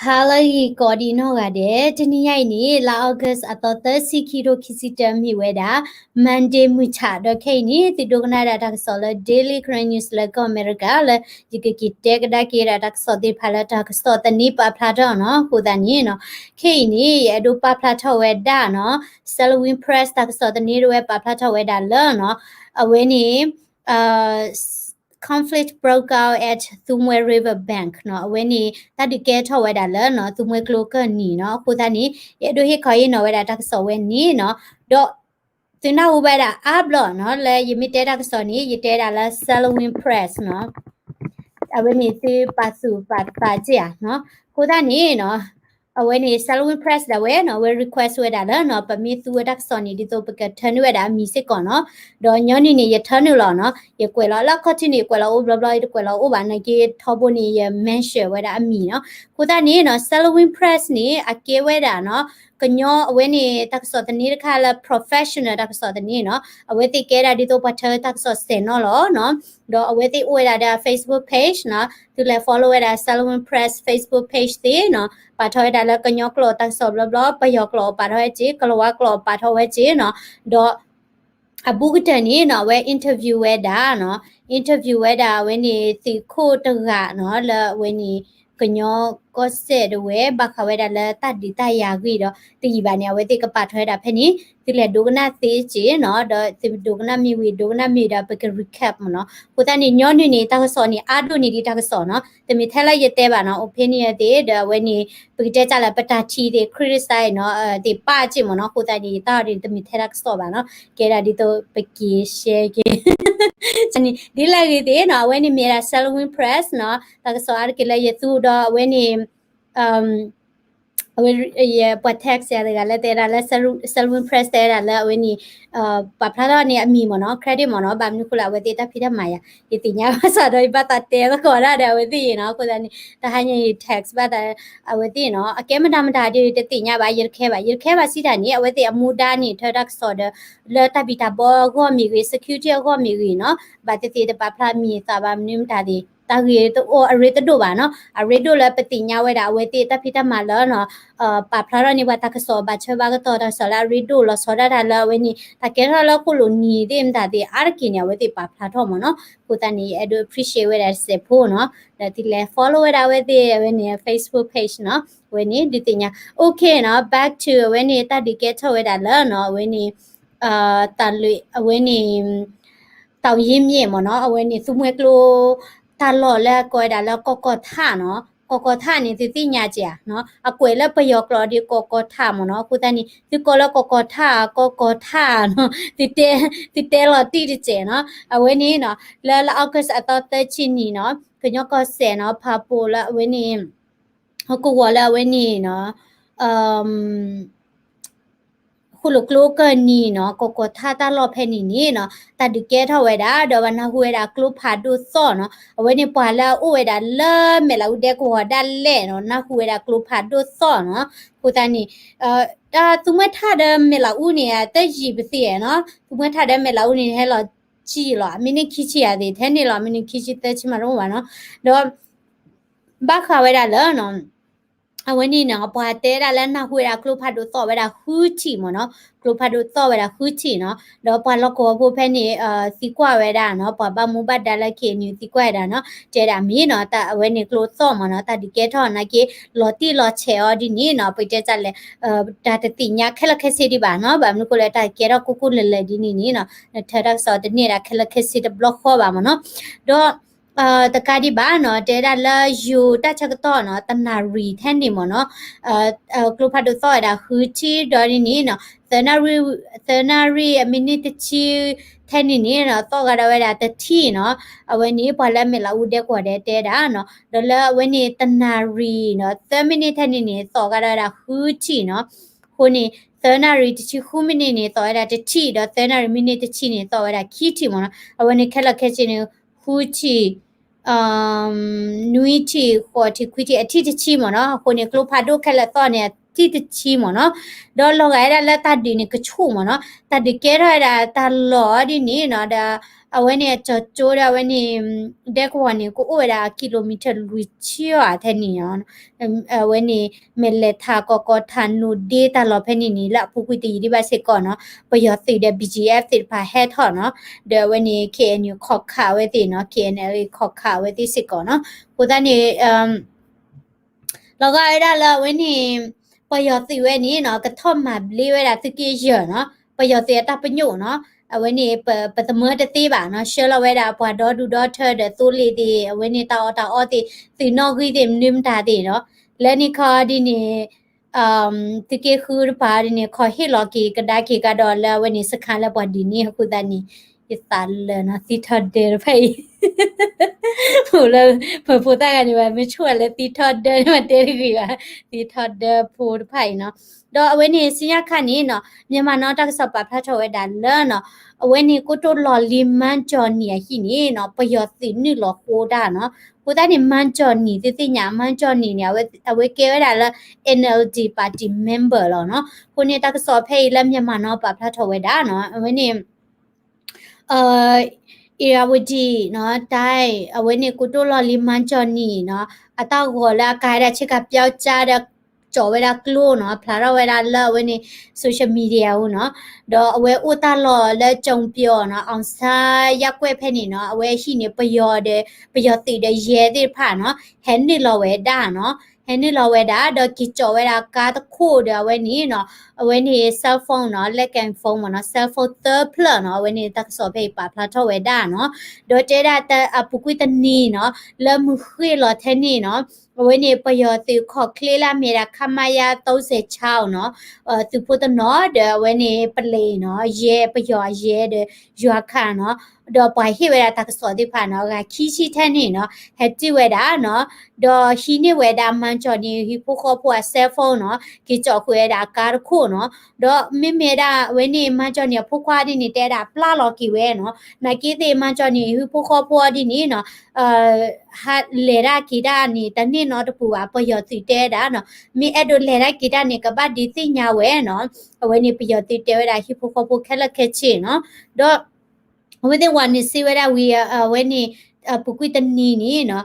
ဟါလၢအဂ့ၤကိးဒံးနီၢ်ဂၤဒဲး, တနံၤညါအံၤန့ၣ် လါ August အသီသၢဆံ ခံကထိခံဆံတၢ မ့ၢ်ဝဲဒၣ် Monday မုၢ်ဆၣ်, ဒီးခဲအံၤန့ၣ် သုဒိကနၣ်ဒၣ်တၢ်ကစီၣ်လၢ Daily Karen News လၢကီၢ်အမဲရကၤ လၢယကက့ၤတဲကဒါက့ၤဒၣ်တၢ်ကစီၣ်သ့ၣ်တဖၣ်လၢတၢ်ကစီၣ်သန့ပာ်ဖျါထီၣ်နီၤ. အဃိသတးန့ၣ်နီၤ, ခဲအံၤန့ၣ် ယအဲၣ်ဒိးပာ်ဖျါထီၣ်ဝဲဒၣ်နီၤ Salween Press တၢ်ကစီၣ်သန့တဝဲပာ်ဖျါထီၣ်ဝဲဒၣ်လၢနီၤ, အဝဲန့ၣ် conflict broke out at Thumwe River bank နီၤ, အဝဲန့ၣ် တၢ်ဒုးကဲထီၣ်ဝဲဒၣ်လၢနီၤ သူမှဲကျိကၢၢ်နံၤနီၤ. အဃိသတးန့ၣ် ယအဲၣ်ဒိးဟ့ၣ်ခီဟ့ၣ်နီၤဝဲဒၣ်တၢ်ကစီၣ်ဝဲန့ၣ်နီၤ, ဒီးသုနၢ်ဟူဘၣ်ဝဲဒၣ်အါဘျီနီၤ, လၢယမ့ၢ်တဲတၢ်ကစီၣ်န့ၣ် ယတဲဒၣ်လၢ Salween Press နီၤ, အဝဲန့ၣ်သုပာ်သူၣ်ပာ်သးက့ၢ်ဧါနီၤ. အဃိသတးန့ၣ်နီၤ အဝဲန့ၣ် Salween Press ဒၣ်ဝဲနီၤ, အဝဲ request ဝဲဒၣ်လၢနီၤ ပမ့ၢ်သူဝဲတၢ်ကစီၣ်န့ၣ် ဒ်သိးပကထၢနုာ်ဝဲဒၣ်အမံၤစ့ၢ်ကီးနီၤ. ဒီးညီနုၢ်န့ၣ် ယထၢနုာ်လီၤနီၤ, ယကွဲးလီၤလၢအခီၣ်ထံးန့ၣ် ယကွဲးလီၤအိၣ်ဘျီဘျီ, ယတကွဲးလီၤအိၣ်ဘၣ်နာ်က့ ထီဘိန့ၣ် ယ mention ဝဲဒၣ်အမံၤနီၤ. အဃိသတးန့ၣ်နီၤ Salween Press န့ၣ် အကဲဝဲဒၣ်နီၤ ကညီအဝဲန့ၣ် တၢ်ကစီၣ်သန့တခါလၢ professional တၢ်ကစီၣ်သန့နီၤ, အဝဲသ့ၣ်ကဲဒၣ်ဒ်သိးပှၤထၢတၢ်ကစီၣ်စဲၤနီၤလီၤနီၤ. ဒီးအဝဲသ့ၣ်အိၣ်ဝဲဒၣ်ဒီး Facebook page နီၤ, သုလဲၤ follow ဝဲဒၣ် Salween Press Facebook page သ့ၣ်နီၤ, ပာ်ထီၣ်ဝဲဒၣ်လၢကညီကျိာ်တၢ်ကစီၣ်ဘျီဘျီ, ပယီၤကျိာ်ပာ်ထီၣ်ဝဲက့ၤ, ကလၤဝါကျိာ်ပာ်ထီၣ်ဝဲက့ၤနီၤ. ဒီး အဘူးကတၢၢ်န့ၣ်နီၤ အဝဲ interview ဝဲဒၣ်နီၤ, interview ဝဲဒၣ်အဝဲန့ၣ် သုးခိၣ်တဂၤနီၤ, လၢအဝဲန့ၣ် ကညီကီၢ်စဲၣ်ဒၣ်ဝဲ ဘၣ်ဃးဝဲဒၣ်လၢတၢ်ဒုးတၢ်ယၤအဂ့ၢ်ဒီး တယံာ်ဘၣ်န့ၣ် အဝဲသ့ၣ်ကပာ်ထီၣ်ဝဲဒၣ်ဖဲန့ၣ်, သုလဲၤဒိကနၣ်သ့က့ၤနီၤ, ဒီးသုဒိကနၣ်မ့ၢ်ဝံၤ ဒိကနၣ်မ့ၢ်ဒီး ပက recap မ့ၢ်နီၤ. အဃိသတးန့ၣ် ညီနုၢ်န့ၣ် တၢ်ကစီၣ်န့ၣ် အါဒိၣ်န့ၢ်ဒံးတၢ်ကစီၣ်နီၤ, တမ့ၢ်ထဲလၢယတဲဘၣ်နီၤ opinion သ့ၣ်ဒီး အဝဲန့ၣ် ပကတဲတၢ်လၢပတၢ်ထံၣ်သ့ၣ် criticize နီၤ, သ့ၣ်ပာ်က့ၢ်မ့ၢ်နီၤ. အဃိသတးန့ၣ် ယတၢ်အီၤဒ်န့ၣ် တမ့ၢ်ထဲတၢ်ကစီၣ်ဘၣ်နီၤ, ကဲဒၣ်ဒ်သိးပက့ၤ share က့ၤ န့ၣ် ဒ်လဲၣ်ဂ့ၤသ့ၣ်နီၤ, အဝဲန့ၣ်မ့ၢ်ဒၣ် Salween Press နီၤ, တၢ်ကစီၣ်အါတက့ၢ်လၢယသူဒီးအဝဲန့ၣ် အဝဲ ပှၤ text ယၤတဂၤလၢတဲဒၣ်လၢ Salween Press တဲဒၣ်လၢအဝဲန့ၣ် ပာ်ဖျါထီၣ်န့ၣ်အမံၤမ့ၢ်နီၤ, credit မ့ၢ်နီၤ, ဘၣ်မနုၤဃိလၢအဝဲသ့ၣ်တၢ်ဖံးတၢ်မၤယၤ ယသ့ၣ်ညါဘၣ်ဆၣ်ဒီး ယဘၣ်သးတဲသကိးဒၣ်ဒီးအဝဲသ့ၣ်နီၤ. အဃိသတးန့ၣ် တဟါညါယ text ဘၣ်သး အဝဲသ့ၣ်နီၤ, အကဲမတၤမတၤဒီးတသ့ၣ်ညါဘၣ်, ယတခဲဘၣ်, ယတခဲဘၣ်စံးတၢ်န့ၣ် အဝဲသ့ၣ်အမူဒါန့ၣ် ထၢတၢ်ကစီၣ်ဒီး လၢတၢ်ဘံၣ်တၢ်ဘၢအဂီၢ်မ့ၢ်ဂ့ၤ, security အဂီၢ်မ့ၢ်ဂ့ၤနီၤ, ဘၣ်သ့ၣ်သ့ၣ်တပာ်ဖျါမံၤသးဘၣ်မနုၤမတၤသ့ၣ် တၢ်ဂ့ၢ်တအိၣ်အရ့တဒိၣ်ဘၣ်နီၤ, အရ့ဒိၣ်လၢပသ့ၣ်ညါဝဲဒၣ်အဝဲသ့ၣ်တၢ်ဖံးတၢ်မၤလၢနီၤ ပာ်ဖျါထီၣ်န့ၢ်ပှၤတၢ်ကစီၣ် ဘၣ်ဆၢဘၣ်ကတီၢ်တၢ်ကစီၣ်လၢအရ့ဒိၣ်လီၤဆီဒၣ်တၢ်လၢအဝဲန့ၣ် တၢ်ကဲထီၣ်လၢခိၣ်လိာ်နံၤသ့ၣ်မတၤသ့ၣ် အါတက့ၢ်န့ၣ် အဝဲသ့ၣ်ပာ်ဖျါထီၣ်မ့ၢ်နီၤ. အဃိသတးန့ၣ် ယအဲၣ်ဒိး appreciate ဝဲဒၣ်စဲးဖိနီၤ, ဒီးသုလဲၤ follow ဝဲဒၣ်အဝဲသ့ၣ်အဝဲန့ၣ် Facebook page နီၤ, အဝဲန့ၣ်ဒုးသ့ၣ်ညါ okay နီၤ, back to အဝဲန့ၣ် တၢ်ဒုးကဲထီၣ်ဝဲဒၣ်လၢနီၤ အဝဲန့ၣ် တၢ်လၢအဝဲန့ၣ် တောင်ရင်းမြစ် မ့ၢ်နီၤ, အဝဲန့ၣ် သူမှဲကျိ တၢ်လီၢ်လၢအကိးဝဲဒၣ်လၢ ကီၢ်ကီၢ်ထၣ်နီၤ, ကီၢ်ကီၢ်ထၣ်န့ၣ် သုသ့ၣ်ညါက့ၤဧါနီၤ, အကွဲးလၢပယီၤကျိာ်ဒီး ကီၢ်ကီၢ်ထၣ် မ့ၢ်နီၤ, အဃိသတးန့ၣ် သုကိးလၢကီၢ်ကီၢ်ထၣ် ကီၢ်ကီၢ်ထၣ်နီၤ, သုတဲလီၤတံၢ်တစဲးနီၤ, အဝဲန့ၣ်နီၤ လၢ လါ August အသီသၢဆံနံၤနီၤ, ကညီကီၢ်စဲၣ်နီၤ ဖးပိာ်လၢအဝဲန့ၣ် ဟီၣ်ကဝီၤလၢအဝဲန့ၣ်နီၤ ဃိၣ်လိာ်ကျိကၢၢ်နံၤနီၤ ကီၢ်ကီၢ်ထၣ်တၢ်လီၢ်ဖဲန့ၣ်န့ၣ်နီၤ တၢ်ဒုးကဲထီၣ်ဝဲဒၣ် ဒီးပှၤနၢ်ဟူဝဲဒၣ်ကျိဖးဒိၣ်သီၣ်နီၤ, အဝဲန့ၣ်ပှၤလၢအအိၣ်ဝဲဒၣ်လၢမဲာ်လးအူဒဲကဝီၤဒၣ်လဲာ်နီၤ နၢ်ဟူဝဲဒၣ်ကျိဖးဒိၣ်သီၣ်နီၤ, အဃိသတးန့ၣ် တၢ်သူမှဲထၣ်ဒီးမဲာ်လးအူန့ၣ် တယံာ်ပသ့ၣ်နီၤ, သူမှဲထၣ်ဒီးမဲာ်လးအူန့ၣ် ဟဲလီၤစံၣ်လီၤ မံးနံးခံဆံယၤသ့ၣ် ထဲန့ၣ်လီၤ မံးနံးခံဆံသၢဆံမးတအိၣ်ဘၣ်နီၤ, ဒီး ဘၣ်ဃးဝဲဒၣ်လၢ အဝဲန့ၣ်နီၤ ပှၤတဲဒၣ်လၢနၢ်ဟူဝဲဒၣ်ကျိဖးဒိၣ်သီၣ်ဝဲဒၣ်ဃုထံၣ်မ့ၢ်နီၤ, ကျိဖးဒိၣ်သီၣ်ဝဲဒၣ်ဃုထံၣ်နီၤ, ဒီးပှၤလီၢ်ကဝီၤဖိဖဲန့ၣ် သံကွၢ်ဝဲဒၣ်နီၤ, ပှၤဘၣ်မူဘၣ်ဒါလၢ K N U သံကွၢ်ဝဲဒၣ်နီၤ, တဲဒၣ်မ့ၢ်နီၤ တၢ်အဝဲန့ၣ်ကျိသီၣ်မ့ၢ်နီၤ, တၢ်ဒုးကဲထီၣ်နာ်က့ လီၤတံၢ်လီၤဆဲးအီၤဒ်န့ၣ်နီၤ, ပတဲတၢ်လဲၣ် တၢ်တသ့ၣ်ညါခဲလၢာ်ခဲဆ့ဒံးဘၣ်နီၤ, ဘၣ်မနုၤဃိလၢတၢ်ကဲထီၣ်ကိၢ်ကိၢ်လၢၤလၢၤဒ်န့ၣ်န့ၣ်နီၤ, နထၢတၢ်ကစီၣ်တန့ၢ်ဒၣ်ခဲလၢာ်ခဲဆ့တဘျီဃီဘၣ်မ့ၢ်နီၤ, ဒီး တကးဒံးဘၣ်နီၤ, တဲဒၣ်လၢယိၤတၢ်ဆၢကတီၢ်နီၤ, တနၣ်ရံၣ်ထဲန့ၣ်မ့ၢ်နီၤ, ကျိဖးဒိၣ်သီၣ်ဝဲဒၣ်ဃုထံၣ်ဒီးဒ်န့ၣ်နီၤ, သၢနၣ်ရံၣ်, သၢနၣ်ရံၣ်အမံးနံးတဆံထဲန့ၣ်န့ၣ်နီၤ, သီၣ်ဂၤဒီးဝဲဒၣ်တထံၣ်နီၤ, အဝဲန့ၣ်ပှၤလၢအမဲာ်လးအူဒဲကဝီၤဒဲးတဲဒၣ်နီၤ, ဒီးလၢအဝဲန့ၣ်တနၣ်ရံၣ်နီၤ, သၢမံးနံးထဲန့ၣ်န့ၣ် သီၣ်ဂၤဒီးဝဲဒၣ်ဃုထံၣ်နီၤ, အဃိန့ၣ် သၢနၣ်ရံၣ်တဆံဃုမံးနံးန့ၣ် သီၣ်ဝဲဒၣ်တထံၣ်, ဒီးသၢနၣ်ရံၣ်မံးနံးတဆံန့ၣ် သီၣ်ဝဲဒၣ်ခံထံၣ်မ့ၢ်နီၤ, အဝဲန့ၣ်ခဲလၢာ်ခဲဆ့န့ၣ် ဃုထံၣ် နွံထံၣ် ဃိးထံၣ် ခွံထံၣ် အထံၣ်တဆံမ့ၢ်နီၤ, အဃိန့ၣ် ကျိဖးဒိၣ်ခဲလၢာ်သီၣ်န့ၣ် အထံၣ်တဆံမ့ၢ်နီၤ, ဒီးလီၤဂာ်ဝဲဒၣ်လၢတၢ်ဒုးန့ၣ်ကဆူၣ်မ့ၢ်နီၤ, တၢ်ဒုးကဲထီၣ်ဝဲဒၣ်တၢ်လီၢ်ဒ်န့ၣ်နီၤ, ဒီး အဝဲန့ၣ်အကၠီၤကၠိဒီးအဝဲန့ၣ် ဒဲကဝီၤန့ၣ် ကအိၣ်ဝဲဒၣ် kilometer လွံၢ်ဆံအထဲန့ၣ်နီၤ. အဝဲန့ၣ် မဲာ်လဲၤထးကီးကီးထး နိၣ်ဒ့တၢ်လီၢ်ဖဲန့ၣ်န့ၣ် လၢအပူၤကွံာ်တယံာ်ဒံးဘၣ်စ့ၢ်ကီးနီၤ ပယီၤသုးဒီး B G F သ့ၣ်တဖၣ်ဟဲထီၣ်နီၤ. ဒီးအဝဲန့ၣ် K N U ခိးခးအဝဲသ့ၣ်နီၤ K N L A ခိးခးအဝဲသ့ၣ်စ့ၢ်ကီးနီၤ. အဃိသတးန့ၣ် လီၤဂာ်ဝဲဒၣ်လၢအဝဲန့ၣ် ပယီၤသုးဝဲန့ၣ်နီၤ ကထီၣ်မၤဘျ့ဝဲဒၣ်သုးက့ယဲၢ်နီၤ ပယီၤသုးအတၢ်ပညိၣ်နီၤ. အဝဲန့ၣ် ပသမၢတသ့ဘၣ်နီၤ ဆှၢလီၤဝဲဒၣ်ပှၤဒီဒူၣ်ဒီထၢဒီးသိလ့ၣ်သ့ၣ် အဝဲန့ၣ်တၢ်အီၣ်တၢ်အီသ့ၣ် သုးနီၣ်ဂံၢ်သ့ၣ် မနုၤမတၤသ့ၣ်နီၤ. လၢန့ၣ်ခီဒ်န့ၣ် သုးက့ဃုတပၤဒ်န့ၣ် ခီဟ့ၣ်လီၤက့ၤကဒါက့ၤကဒီးလၢအဝဲန့ၣ် စခါလၢပှၤဒ်န့ၣ် အဃိသတးန့ၣ် ယသးလၢာ်နီၤ သံထီဒၢတဖၣ်အံၤ အိၣ်လၢ ပဖိသၣ်ဂၤန့ၣ်ဘၣ် မ့ၢ်ဆိၣ်ဝဲလၢသံထီဒၢန့ၣ် မ့ၢ်တဲတဂ့ၤဘၣ် သံထီဒၢဖိတဖၣ်အံၤနီၤ. ဒီးအဝဲန့ၣ် စံညါခါန့ၣ်နီၤ Myanmar Now တၢ်ကစီၣ်ပာ်ဖျါထီၣ်ဝဲဒၣ်လၢနီၤ အဝဲန့ၣ်ကိတိၢ်လီၢ်လံၤ မၢကၠီၤနံၤအဟံၣ်န့ၣ်နီၤ ပယီၤသုးနုာ်လီၤဃိတၢ်နီၤ. အဃိသတးန့ၣ် မၢကၠီၤနံၤ သုသ့ၣ်ညါ မၢကၠီၤနံၤန့ၣ် အဝဲကဲဝဲဒၣ်လၢ N L D party member လီၤနီၤ. အဃိန့ၣ် တၢ်ကစီၣ်ဖဲအံၤလၢ Myanmar Now ပာ်ဖျါထီၣ်ဝဲဒၣ်နီၤ အဝဲန့ၣ် Irrawaddy နီၤ တၢ် အဝဲန့ၣ်ကိတိၢ်လီၢ်လံၤ မၢကၠီၤနံၤနီၤ အတၢ်ဂီၤလၢအကါဝဲဒၣ်ဆ့ကၤပၠီကၠါဒီး ကၠီၤဝဲဒၣ်ကျိနီၤ ဖျါထီၣ်ဝဲဒၣ်လၢအဝဲန့ၣ် social media အူနီၤ. ဒီးအဝဲအိၣ်တၢ်လီၢ်လၢကၠီပၠီနီၤ အောင်ဆန်းရပ်ကွက် ဖဲန့ၣ်နီၤ အဝဲဟံၣ်န့ၣ် ပယီၤဒီး ပယီၤသုးဒီးယဲၢ်သ့ၣ်တဖၣ်နီၤ ဟဲနုာ်လီၤဝဲဒၣ်နီၤ ဟဲနုာ်လီၤဝဲဒၣ် ဒီးက့ၤကၠီၤဝဲဒၣ်ကါတခိၣ်ဒီးအဝဲန့ၣ်နီၤ အဝဲန့ၣ် cell phone နီၤ လက်ကိုင် phone မ့ၢ်နီၤ cell phone သၢဖျၢၣ်နီၤ အဝဲန့ၣ်တၢ်ကစီၣ်ဖဲအံၤပာ်ဖျါထီၣ်ဝဲဒၣ်နီၤ. ဒီးတဲဒၣ်အပူၤကွံာ်တနံၤနီၤ လၢမုၢ်ဃ့ၢ်လီၤထဲန့ၣ်နီၤ အဝဲန့ၣ် ပယီၤသုးခီၣ်ချ့လၢအမ့ၢ်ဒၣ် ခမရ သုံးဆယ့်ခြောက်နီၤ သုးဖိတနီၤဒီးအဝဲန့ၣ် ပလံၤနီၤ ယဲၢ်ပယီၤအယဲၢ်ဒီး ယွၤခးနီၤ ဒီးပှၤဟ့ၣ်ဝဲဒၣ်တၢ်ကစီၣ်သ့ၣ်တဖၣ်နီၤ အဂၤခံဆံထဲန့ၣ်နီၤ ဟဲတ့ၢ်ဝဲဒၣ်နီၤ ဒီးဟံးန့ၢ်ဝဲဒၣ် မၢကၠီၤနံၤ ဟံၣ်ဖိဃီဖိအ cell phone နီၤ က့ၤကၠီၤဃုာ်ဝဲဒၣ်အကါတခိၣ်နီၤ ဒီးမ့မ့ၢ်ဒၣ်အဝဲန့ၣ် မၢကၠီၤနံၤအဖိခွါဒ်န့ၣ် တဲဒၣ်ပျၢ်လီၤက့ၤဝဲနီၤ နာ်က့သ့ၣ် မၢကၠီၤနံၤ ဟံၣ်ဖိဃီဖိအီၤဒ်န့ၣ်နီၤ ဟးလဲၤဒၣ်က့ၤတၢ်န့ၣ် တန့ၢ်နီတပူၤဘၣ် ပယီၤသုးတဲဒၣ်နီၤ မ့ၢ်အဲၣ်ဒိးလဲၤဒၣ်က့ၤတၢ်န့ၣ် ကဘၣ်ဒုးသ့ၣ်ညါဝဲနီၤ အဝဲန့ၣ်ပယီၤသုးတဲဝဲဒၣ်ဟံၣ်ဖိဃီဖိခဲလၢာ်ခဲဆ့နီၤ ဒီး အဝဲသ့ၣ်ဝၤန့ၣ်စံးဝဲဒၣ်ဝံၤ အဝဲန့ၣ် ပူၤကွံာ်တနံၤန့ၣ်နီၤ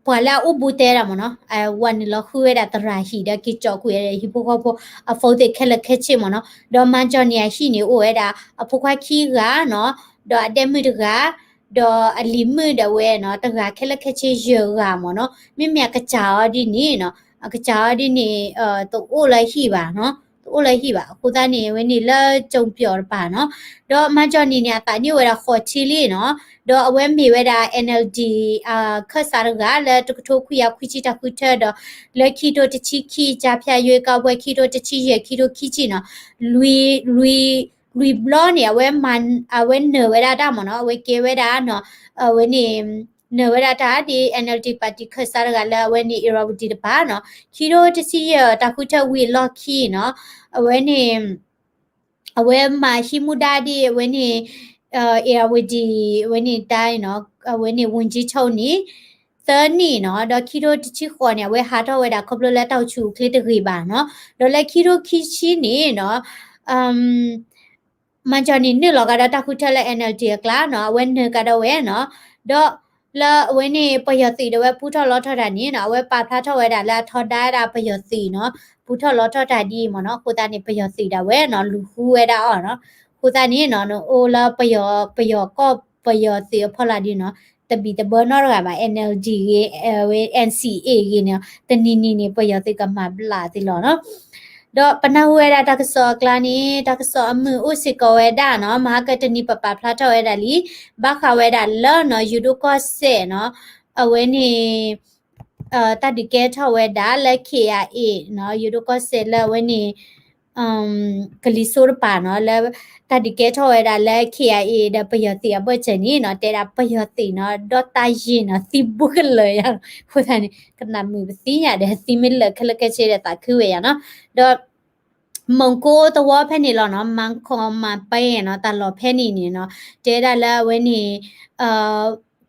ပှၤလၢအအိၣ်ဘူးတဲဒၣ်မ့ၢ်နီၤ ဝၤန့ၣ်လီၤဃုဝဲဒၣ်သရၣ်ဟံၣ်ဒီးက့ၤကၠီၤကွံာ်ဝဲဒၣ်ဟံၣ်ဖိဃီဖိအ phone သ့ၣ်ခဲလၢာ်ခဲဆ့မ့ၢ်နီၤ ဒီးမၢကၠီၤနံၤအဟံၣ်န့ၣ်အိၣ်ဝဲဒၣ် အဖိခွါခံဂၤနီၤ ဒီးအဒဲမုၣ်တဂၤ ဒီးအလံၤမုၣ်ဒီးဝဲနီၤ တဂၤခဲလၢာ်ခဲဆ့ယဲၢ်ဂၤမ့ၢ်နီၤ မ့မ့ၢ်အကစၢ်အီၤဒ်န့ၣ်နီၤ အကစၢ်အီၤဒ်န့ၣ် တအိၣ်လၢဟံၣ်ဘၣ်နီၤ တအိၣ်လၢဟံၣ်ဘၣ် အဃိသတးန့ၣ် အဝဲန့ၣ်လၢကၠီပၠီတပၤနီၤ ဒီးမၢကၠီၤနံၤန့ၣ် အသးနံၣ်အိၣ်ဝဲဒၣ်ဃိးဆံလံနီၤ ဒီးအဝဲမ့ၢ်ဝဲဒၣ် N L D ခၢၣ်စးတဂၤလၢတကထိခွံကယၤခွံဆံတၢ်ဃုထၢဒီး လၢခံထိတဆံခံ ကြားဖြတ်ရွေးကောက်ပွဲ ခံထိတဆံယဲၢ် ခံထိခံဆံနီၤ လွံၢ် လွံၢ် လွံၢ်ဘျီန့ၣ် အဝဲ အဝဲနၢၤဝဲဒၣ်တၢ်မ့ၢ်နီၤ အဝဲကဲဝဲဒၣ်နီၤ အဝဲန့ၣ် နၢၤဝဲဒၣ်တၢ်ဒ် N L D party ခၢၣ်စးတဂၤလၢအဝဲန့ၣ် Irrawaddy တပၤနီၤ ခံထိတဆံယဲၢ်တၢ်ဃုထၢဝံၤအလီၢ်ခံနီၤ အဝဲန့ၣ် အဝဲမၤဟံးမူဒါဒ်အဝဲန့ၣ် Irrawaddy အဝဲန့ၣ်တၢ်နီၤ အဝဲန့ၣ် ဝန်ကြီးချုပ် န့ၣ် သၢနံၣ်နီၤ ဒီးခံထိတဆံဃိးန့ၣ် အဝဲဟးထီၣ်ဝဲဒၣ်ခီဖျိလၢတၢ်အိၣ်ဆူၣ်အိၣ်ချ့တဂ့ၤဘၣ်နီၤ ဒီးလၢခံထိခံဆံန့ၣ်နီၤ မၢကၠီၤနံၤနုာ်လီၤကဒီးတၢ်ဃုထၢလၢ N L D အကျါနီၤ အဝဲနၢၤကဒီးဝဲနီၤ ဒီးလၢအဝဲန့ၣ် ပယီၤသုးဒီးဝဲပူထီၣ်လီထီၣ်တၢ်န့ၣ်နီၤ အဝဲပာ်ဖျါထီၣ်ဝဲဒၣ်လၢအထီဒါဝဲဒၣ်ပယီၤသုးနီၤ ပူထီၣ်လီထီၣ်တၢ်ဒ်အံၤမ့ၢ်နီၤ အဃိသတးန့ၣ် ပယီၤသုးဒၣ်ဝဲနီၤ လူၤဃုဝဲဒၣ်အီၤနီၤ အဃိသတးန့ၣ်နီၤ နအိၣ်လၢပယီၤ ပယီၤကီၢ်ပယီၤသုးအဖီလာ်ဒ်နီၤ တဘံၣ်တဘၢနီတဂၤဘၣ် N L D ဂ့ၤ ဝဲ N C A ဂ့ၤန့ၣ် တနံၤနံၤန့ၣ် ပယီၤသုးကမၤဘျးသုလီၤနီၤ ဒီးပနၢ်ဟူဝဲဒၣ်တၢ်ကစီၣ်အကျါန့ၣ် တၢ်ကစီၣ်အမုာ်အိၣ်စ့ၢ်ကီးဝဲဒၣ်နီၤ မဟါကတနံၤပပာ်ဖျါထီၣ်ဝဲဒၣ်လံ ဘၣ်ဃးဝဲဒၣ်လၢနီၤ ယိၤဒိၣ်ကီၢ်စဲၣ်နီၤ အဝဲန့ၣ် တၢ်ဒုးကဲထီၣ်ဝဲဒၣ်လၢ K I A နီၤ ယိၤဒိၣ်ကီၢ်စဲၣ်လၢအဝဲန့ၣ် ကလံၤစိတပၤနီၤ လၢတၢ်ဒုးကဲထီၣ်ဝဲဒၣ်လၢ K I A ဒီးပယီၤသုးအဘၢၣ်စၢၤန့ၣ်နီၤ တဲဒၣ်ပယီၤသုးနီၤ ဒီးတၢ်ယ့ၢ်နီၤ သံဘူးကလၢာ်ယါ အဃိသတးန့ၣ် ကနၣ်မုာ်ပသ့ၣ်ညါဒီး သံမ့ၢ်လၢာ်ခဲလၢာ်ခဲဆ့ဒီးသးခုဝဲယါနီၤ ဒီး မုၢ်ကိတဝီဖဲန့ၣ်လီၤနီၤ မၤခီမၤပဲနီၤ တၢ်လီၢ်ဖဲန့ၣ်န့ၣ်နီၤ တဲဒၣ်လၢအဝဲန့ၣ်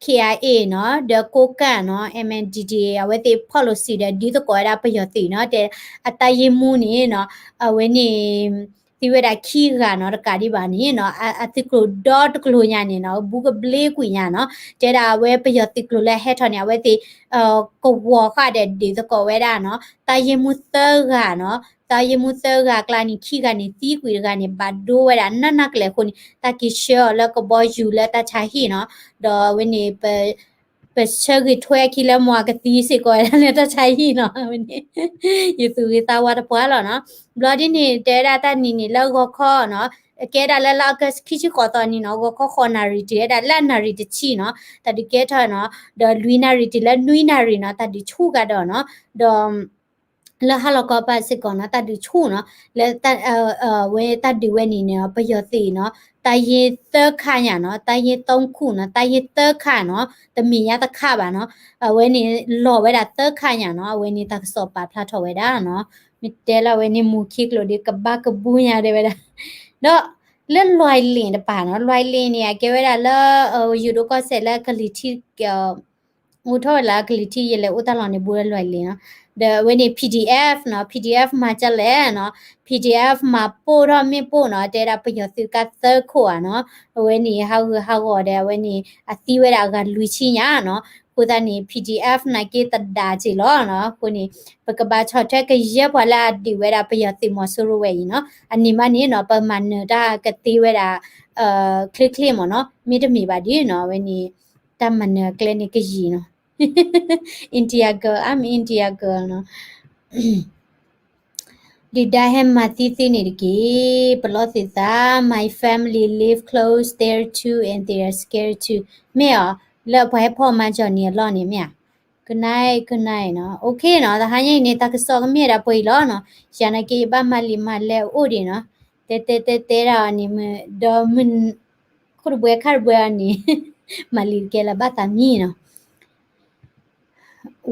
K I A နီၤ ဒီးကိးကၣ်နီၤ M N D D A အဝဲသ့ၣ်ဖီၣ်လိာ်စုဒီး ဒုးသကိးဝဲဒၣ်ပယီၤသုးနီၤ တဲအတၢ်ယ့ၢ်မူန့ၣ်နီၤ အဝဲန့ၣ် သံဝဲဒၣ်ခံဂၤနီၤ, တကးဒံးဘၣ်န့ၣ်နီၤ, အသုးကျိၤဒီတကျိၤညါန့ၣ်နီၤ, ဘူးကဘျ့ကွံာ်ညါနီၤ, တဲဒၣ်အဝဲပယီၤသုးကျိၤလၢဟဲထီၣ်န့ၣ် အဝဲသ့ၣ် ကဝီၤဃာ်ဒီးဒုးသကိးဝဲဒၣ်နီၤ, တၢ်ယ့ၢ်မူသၢဂၤနီၤ, တၢ်ယ့ၢ်မူသၢဂၤအကျါန့ၣ် ခံဂၤန့ၣ်သံကွံာ်တဂၤန့ၣ် ဘၣ်ဒိဝဲဒၣ်နးနးကလဲာ်အဃိန့ၣ် တၢ်က့ၤဆှၢအီၤလၢကဘီယူၤလၢတၢ်ဆါဟံၣ်နီၤ, ဒီးအဝဲန့ၣ် ပဆၢဂ့ၤထွဲခံလၢမၤကသံစ့ၢ်ကီးဝဲဒၣ်လၢတၢ်ဆါဟံၣ်နီၤ, အဝဲန့ၣ် ယသူၣ်ဂ့ၤသးဝါတပှၢ်လီၤနီၤ. ဘျီဒ်န့ၣ် တဲဝဲဒၣ်တၢ်နံၤန့ၣ်လၢဂီၤခီနီၤ, ကဲဒၣ်လၢလါအီကူးခံဆံဃိးသီနံၤနီၤ, ဂီၤခီဃိးနၣ်ရံၣ်တုၤဝဲဒၣ်လၢအနၣ်ရံၣ်တဆံနီၤ, တၢ်ဒုးကဲထီၣ်နီၤ, ဒီးလွံၢ်နၣ်ရံၣ်တုၤလၢနွံနၣ်ရံၣ်နီၤ, တၢ်ဒုးဆူၣ်ကဒီးနီၤ, ဒီး လၢဟါလီၤကီးပၤစ့ၢ်ကီးနီၤ, တၢ်ဒုးဆူၣ်နီၤ, လၢ ဝဲတၢ်ဒုးဝဲန့ၣ်န့ၣ် ပယီၤသုးနီၤ, တၢ်ယ့ၢ်သၢခါညါနီၤ, တၢ်ယ့ၢ်သၢခူၣ်နီၤ, တၢ်ယ့ၢ်သၢခါနီၤ, တမ့ၢ်ညါတခါဘၣ်နီၤ, အဝဲန့ၣ်လီၤဝဲဒၣ်သၢခါညါနီၤ, အဝဲန့ၣ်တၢ်ကစီၣ်ပာ်ဖျါထီၣ်ဝဲဒၣ်နီၤ, မ့ၢ်တဲလၢအဝဲန့ၣ် မူၤခံကျိၤဒီးကဘၣ်ကဘူးညါဒဲဝဲဒၣ်, ဒီးလၢလွဲၢ်လ့ၣ်တပၤနီၤ, လွဲၢ်လ့ၣ်န့ၣ် အကဲဝဲဒၣ်လၢ ယိၤဒိၣ်ကီၢ်စဲၣ်လၢကလံၤထံး အိၣ်ထီၣ်ဝဲလၢကလံၤထံး ယလဲၤအိၣ်တၢ်လီၢ်န့ၣ်ဘူးလၢလွဲၢ်လ့ၣ်နီၤ, ဒီးအဝဲန့ၣ် PDF နီၤ, PDF မၤကလဲၣ်နီၤ, PDF မၤပိၢ်ထီၣ်မ့ၣ်ပိၢ်နီၤ, တဲဒၣ်ပယီၤသုးကါသၢခိၣ်ဧါနီၤ, အဝဲန့ၣ်ဟးဂူာ်ဟးဂီၤဒီးအဝဲန့ၣ် အသံဝဲဒၣ်အဂၤလွံၢ်ဆံညါနီၤ, အဃိသတးန့ၣ် PDF နာ်က့သဒါက့ၤလီၤနီၤ, အဃိန့ၣ် ပကဘၣ်ဆီၣ်ထွဲကယဲၢ်ပှၤလၢအဒုးဝဲဒၣ်ပယီၤသုးမီၤစိရိၤဝဲအံၤနီၤ, အန့ၣ်မးန့ၣ်နီၤ ပမၤနၢၤတၢ်ကသ့ဝဲဒၣ် ချ့ချ့မ့ၢ်နီၤ, မ့တမ့ၢ်ဘၣ်ဒီးနီၤ အဝဲန့ၣ် တၢ်မၤနၢၤအကျဲန့ၣ်ကယံာ်နီၤ, India girl, I'm India girl နီၤ, ဒုၣ်ဒါဟဲမၤသံသုန့ၣ်တက့ၢ်, ပလီၢ်သုသး, my family live close there too and they are scared too, မ့ၢ်အီၤ, လၢပှၤဟဲဖီၣ်မၤကၠီၣ်နံၤအလီၢ်န့ၣ်မ့ၢ်ဧါ, good night, good night နီၤ, okay နီၤ, တဟါညါအံၤန့ၣ် တၢ်ကစီၣ်ကမ့ၢ်ဒၣ်ပှဲၤအံၤလီၤနီၤ, ယၤနာ်က့ယဘၣ်မၤလံာ်မၤလဲၤအိၣ်ဒံးနီၤ, တဲတဲတဲတဲဒၣ်အီၤန့ၣ် ဒီးမုၢ် ခိၣ်တဘှဲခါတဘှဲအီၤန့ၣ် မၤလံာ်တကဲလၢၤဘၣ်သးမံနီၤ.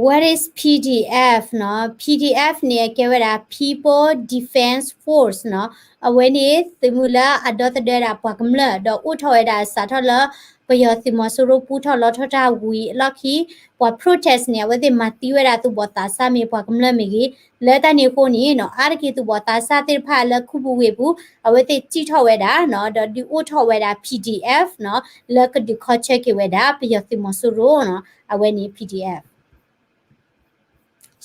What is PDF နီၤ, PDF န့ၣ် အကဲဝဲဒၣ် People Defense Force နီၤ, အဝဲန့ၣ် သုးမုၢ်လၢအဒီသဒၢဒၣ်ပှၤကမျၢၢ် ဒီးအိၣ်ထီၣ်ဝဲဒၣ်စးထီၣ်လၢ ပယီၤသုးမီၤစိရိၤပူထီၣ်လီထီၣ်တၢ်ဝံၤအလီၢ်ခံ ပှၤ protest န့ၣ် အဝဲသ့ၣ်မၤသံဝဲဒၣ်သူၣ်ဘီၣ်သးစၢ်မ့ၢ်ပှၤကမျၢၢ်မ့ၢ်ဂ့ၤ, လၢတၢ်န့ၣ်အဃိန့ၣ်နီၤ အါတက့ၢ်သူၣ်ဘီၣ်သးစၢ်သ့ၣ်တဖၣ်လၢခူပူၤဝ့ၢ်ပူၤ အဝဲသ့ၣ်စံၣ်ထီၣ်ဝဲဒၣ်နီၤ ဒီးဒုးအိၣ်ထီၣ်ဝဲဒၣ် PDF နီၤ လၢကဒုးခီဆၢက့ၤဝဲဒၣ် ပယီၤသုးမီၤစိရိၤနီၤ အဝဲန့ၣ် PDF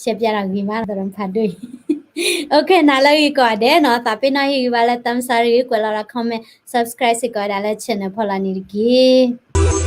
ရှဲပၠးတၢ်ဂ့ၤမး သရၣ်ဖးဒိၣ်အံၤ OK နၤလၢဂ့ၤကိးဂၤဒဲးနီၤ သးပ့ၤနီၣ်ဟ့ၣ်ဂံၢ်ဘါလၢ သးမဆါတဂ့ၤ ကွဲးလီၤဒီး comment subscribe စ့ၢ်ကီးဝဲဒၣ်လၢ channel ဖီလာ်န့ၣ်တက့ၢ်.